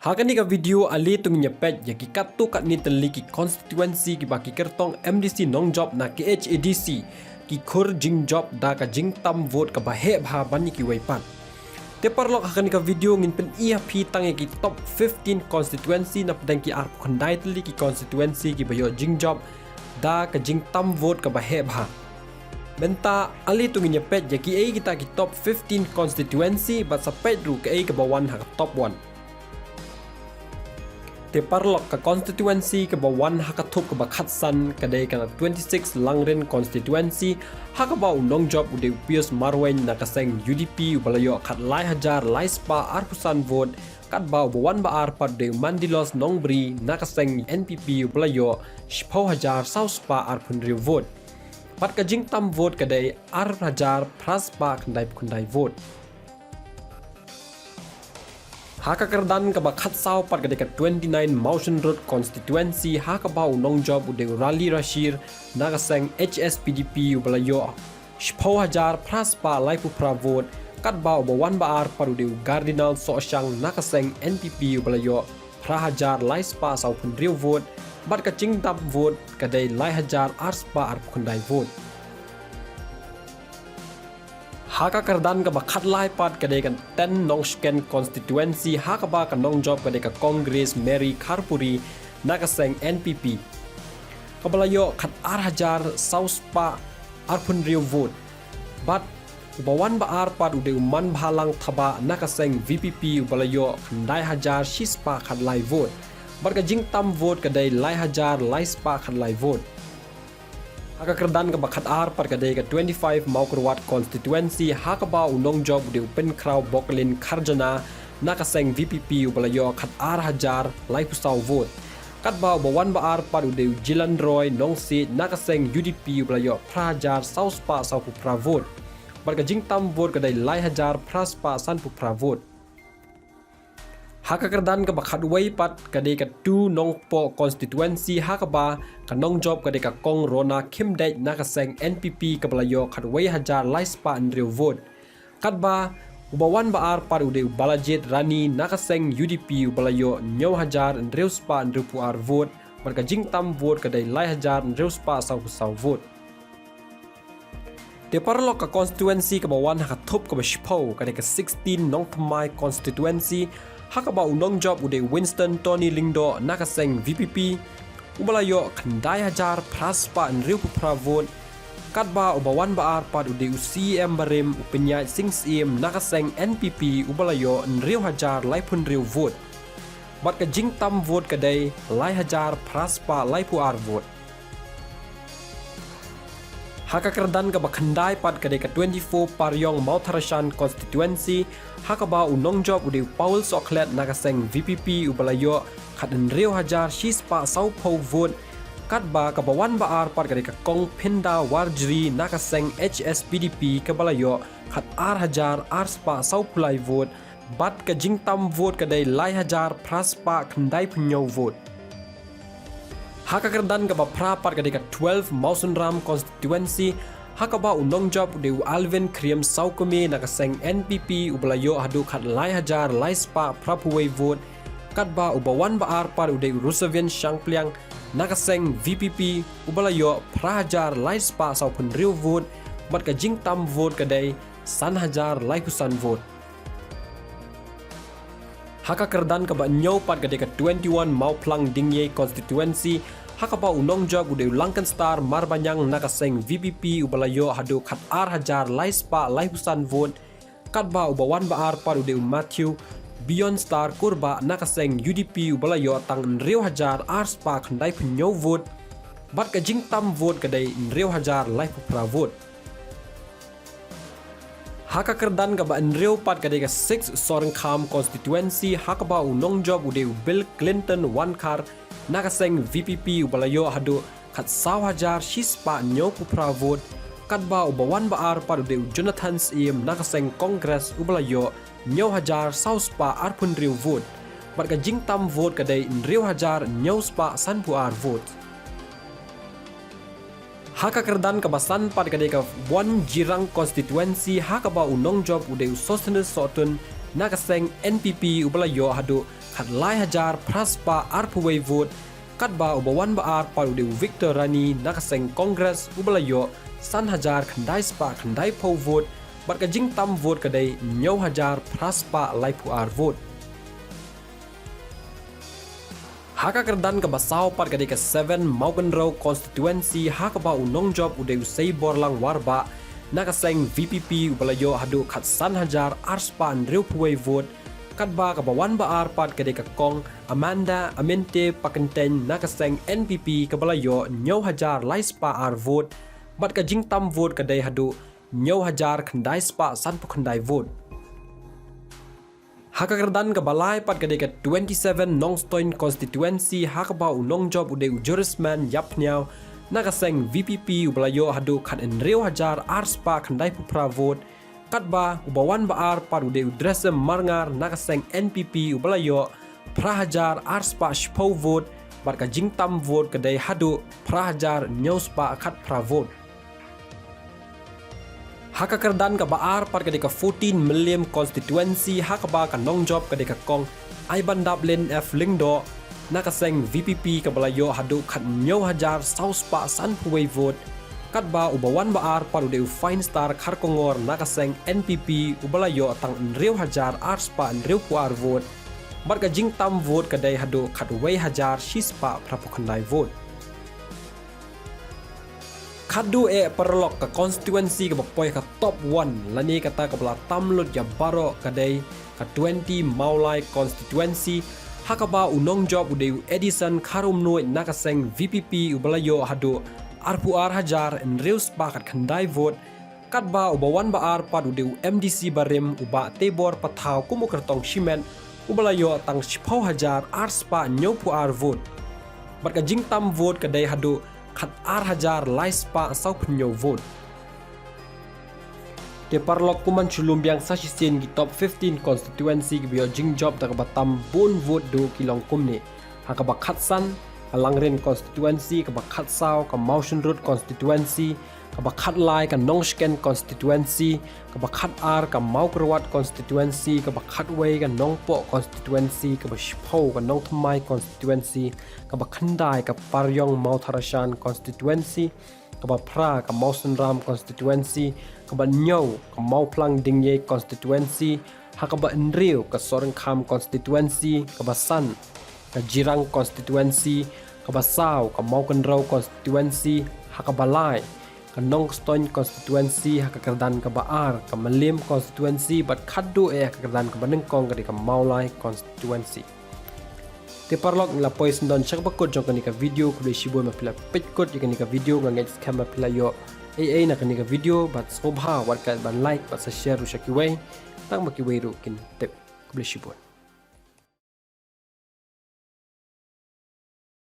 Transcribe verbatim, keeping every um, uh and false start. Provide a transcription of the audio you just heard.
Ha kane ka video ale to ngin ïa peit ïa ki katto katne tylli ki constituency kiba ki kyrtong M D C nongjop na K H A D C ki khur jingjop da ka jingtam vote kaba heh bha ban ïa kiwei pat. Te paralok, ha kane ka video ngin pyni ha phi tang ïa ki top fifteen constituency napdeng ki arphew khyndai tylli ki constituency kiba ïoh jingjop da ka jingtam vote kaba heh bha. Mynta ale to ngin ïa peit ïa kiei kita ki top fifteen constituency bad sa peit ruh kaei kaba wan ha ka top one. Te paralok, ka constituency kaba wan ha ka thup kaba khatsan ka dei ka twenty-six Langrin constituency, ha kaba u nongjop u dei u Pius Marwein na ka seng U D P uba la ïoh khatlai hajar lai spah arphew san vote, katba uba wan ba ar pat u dei u Mandilos Nongbri na ka seng N P P uba la ïoh shiphew hajar saw spah arphew hynriew vote. Bad ka jingtam vote ka dei ar hajar phra spah khyndaiphew khyndai vote. Ha ka kyrdan kaba khatsaw pat ka dei ka twenty-nine Mawshynrut constituency, ha kaba u nongjop u dei u Rali Rashir na ka seng H S P D P uba la ïoh shiphew hajar phra spah laiphew phra vote, katba uba wan ba ar pat u dei u Cardinal Sohshang na ka seng N P P uba la ïoh phra hajar lai spah sawphew hynriew vote, bad ka jingtam vote ka dei lai hajar ar spah arphew khyndai vote. Ha ka kyrdan kaba khatlai pat ka dei ka ten Nongshken constituency, ha kaba ka nongjop ka dei ka Congress Mary Kharpuri na ka seng N P P, kaba la ïoh khatar hajar saw spah arphew hynriew vote. Bad uba wan ba ar pat u dei u Manbhalang Thabah na ka seng V P P uba la ïoh khyndai hajar shi spah khatlai vote. Bad ka jingtam vote ka dei lai hajar lai spah khatlai vote. Ha ka kyrdan kaba khatar pat ka dei ka twenty-five Mawkyrwat constituency, ha kaba u nongjop u dei u Pynkhraw Boklin Kharjana na ka seng V P P uba la ïoh khatar hajar laiphew saw vote. Katba uba wan ba ar pat u dei u Jilan Roy Nongsiej na ka seng U D P uba la ïoh phra hajar saw spah sawphew phra vote. Bad ka jingtam vote ka dei lai hajar phra spah sanphew phra vote. Ha ka kyrdan kaba khatwei pat ka dei ka two Nongpoh constituency, ha kaba ka nongjop ka dei ka Kong Rona Khymdeit na ka seng N P P kaba la ïoh khatwei hajar lai spah hynriew vote. Katba uba wan ba ar pat u dei u Balajied Rani na ka seng U D P uba la ïoh hynñiew hajar hynriew spah hynriewphew ar vote. Bad ka jingtam vote ka dei lai hajar hynriew spah sawphew saw vote. Te paralok, ka constituency kaba wan ha ka thup kaba shiphew ka dei ka sixteen Nongthymmai constituency, ha kaba u nongjop u dei Winston Tony Lyngdoh na ka seng V P P uba la ïoh khyndai hajar phra spah hynriewphew phra vote. Katba uba wan ba ar pat u dei u C E M barim u Pynïaid Sing Syiem na ka seng N P P uba la ïoh hynriew hajar laiphew hynriew vote. Bad ka jingtam vote ka dei lai hajar phra spah laiphew ar vote. Ha ka kyrdan kaba khyndai pat ka dei ka twenty-four Pariong Mawthadraishan constituency, ha kaba u nongjop u dei u Paul Sohkhlet na ka seng V P P uba la ïoh khathynriew hajar shi spah sawphew vote. Katba kaba wan ba ar pat ka dei ka Kong Phinda Warjri na ka seng H S P D P kaba la ïoh khatar hajar ar spah sawphew lai vote. Bad ka jingtam vote ka dei lai hajar phra spah khyndaiphew hynñiew vote. Ha ka kyrdan kaba phra pat ka dei ka twelve Mawsynram constituency, ha kaba u nongjop u dei u Alvin Khyriem Sawkmie na ka seng N P P uba la ïoh haduh khatlai hajar lai spah phraphew wei vote. Katba uba wan ba ar pat u dei u Rusavian Shangpliang na ka seng V P P uba la ïoh phra hajar lai spah sawphew hynriew vote. Bad ka jingtam vote ka dei san hajar laiphew san vote. Ha ka kyrdan kaba hynñiew pat ka dei ka twenty-one Mawphlang Dingïei constituency, ha kaba u nongjop u dei u Langkenstar Marbaniang na ka seng V P P uba la ïoh haduh khatar hajar lai spah laiphew san vote. Katba uba wan ba ar pat u dei u Matthew Beyond Star Kurbah na ka seng U D P uba la ïoh tang hynriew hajar ar spah khyndaiphew hynñiew vote. Bad ka jingtam vote ka dei hynriew hajar laiphew phra vote. Ha ka kyrdan kaba hynriew pat ka dei ka six Sohryngkham constituency, ha kaba u nongjop u dei u Bill Clinton Wankhar na ka seng V P P uba la ïoh haduh khatsaw hajar shi spah hynñiewphew phra vote. Katba uba wan ba ar pat u dei u Jonathan Syiem na ka seng Congress uba la ïoh hynñiew hajar saw spah arphew hynriew vote. Bad ka jingtam vote ka dei hynriew hajar hynñiew spah sanphew ar vote. Ha ka kyrdan kaba san pat ka dei ka one Jirang constituency, ha kaba u nongjop u dei u Sosthenes Sohtun na ka seng N P P uba la ïoh haduh khatlai hajar phra spah arphew wei vote, katba uba wan ba ar pat u dei u Victor Rani na ka seng Congress uba la ïoh san hajar khyndai spah khyndai phew vote, bad ka jingtam vote ka dei hynñiew hajar phra spah laiphew ar vote. Ha ka kyrdan kaba saw pat ka dei ka seven Mawkynrew constituency ha kaba u nongjop u dei u Seiborlang Warbah na ka seng V P P uba la ïoh haduh khatsan hajar ar spah hynriewphew wei vote, katba kaba wan ba ar pat ka dei ka kong Amanda Aminte Pakyntein na ka seng N P P kaba la ïoh hynñiew hajar lai spah ar vote, bad ka jingtam vote ka dei haduh hynñiew hajar khyndai spah sanphew khyndai vote. Ha ka kyrdan kaba lai pat ka dei ka twenty-seven Nongstoiñ constituency ha kaba u nongjop u dei u Jurisman Ïapphniaw na ka seng V P P uba la ïoh haduh khathynriew hajar ar spah khyndaiphew phra vote, katba uba wan ba ar pat u dei u Dresem Marngar na ka seng N P P uba la ïoh phra hajar ar spah shiphew vote, bad ka jingtam vote ka dei haduh phra hajar hynñiew spah khatphra vote. Ha ka kyrdan kaba ar pat ka dei ka fourteen Mylliem constituency ha kaba ka nongjop ka dei ka kong Aibandaplin F Lyngdoh na ka seng V P P kaba la ïoh haduh khathynñiew hajar saw spah sanphew wei vote, katba uba wan ba ar pat u dei u Fine Star Kharkongor na ka seng N P P uba la ïoh tang hynriew hajar ar spah hynriewphew ar vote, bad ka jingtam vote ka dei haduh khatwei hajar shi spah phraphew khyndai vote. Khadduh eh paralok ka constituency kaba poi ka top one lane kata kaba la tam lut ïa baroh ka dei ka twenty Mawlai constituency ha kaba u nongjop u dei u Edison Kharumnuid na ka seng V P P uba la ïoh haduh arphew ar hajar hynriew spah khatkhyndai vote, katba uba wan ba ar pat u dei u M D C barim u Bah Teibor Pathaw kum u kyrtong shimet uba la ïoh tang shiphew hajar ar spah hynñiewphew ar vote, bad ka jingtam vote ka dei haduh khatar hajar lai spah sawphew hynñiew vote. Te paralok, kum ban shu lum biang sa shisien ki top fifteen constituency kiba ïoh jingjop da kaba tam bun vote duh ki long kumne: ha kaba khatsan ka Langrin constituency, kaba khatsaw ka Mawshynrut constituency, kaba khatlai ka Nongshken constituency, kaba khatar ka Mawkyrwat constituency, kaba khatwei ka Nongpoh constituency, kaba shiphew ka Nongthymmai constituency, kaba khyndai ka Pariong Mawtharashan constituency, kaba phra ka Mawsynram constituency, kaba hynñiew ka Mawphlang Dingïei constituency, ha kaba hynriew ka Sohryngkham constituency, kaba san ka Jirang constituency, kaba saw ka Mawkynrew constituency, ha kaba lai ka Nongstoiñ constituency, ha ka kyrdan kaba ar ka Mylliem constituency, bad khadduh eh ha ka kyrdan kaba nyngkong ka dei ka Mawlai constituency. Te paralok, ngi la poi syndon sha kaba kut jong kane ka video. Khublei shibun ba phi la peit kut ïa kane ka video. Nga ngeit skhem ba phi la ïoh ei ei na kane ka video, bad sngewbha wat klet ban like bad sa share ruh sha kiwei, tang ba kiwei ruh kin tip. Khublei shibun.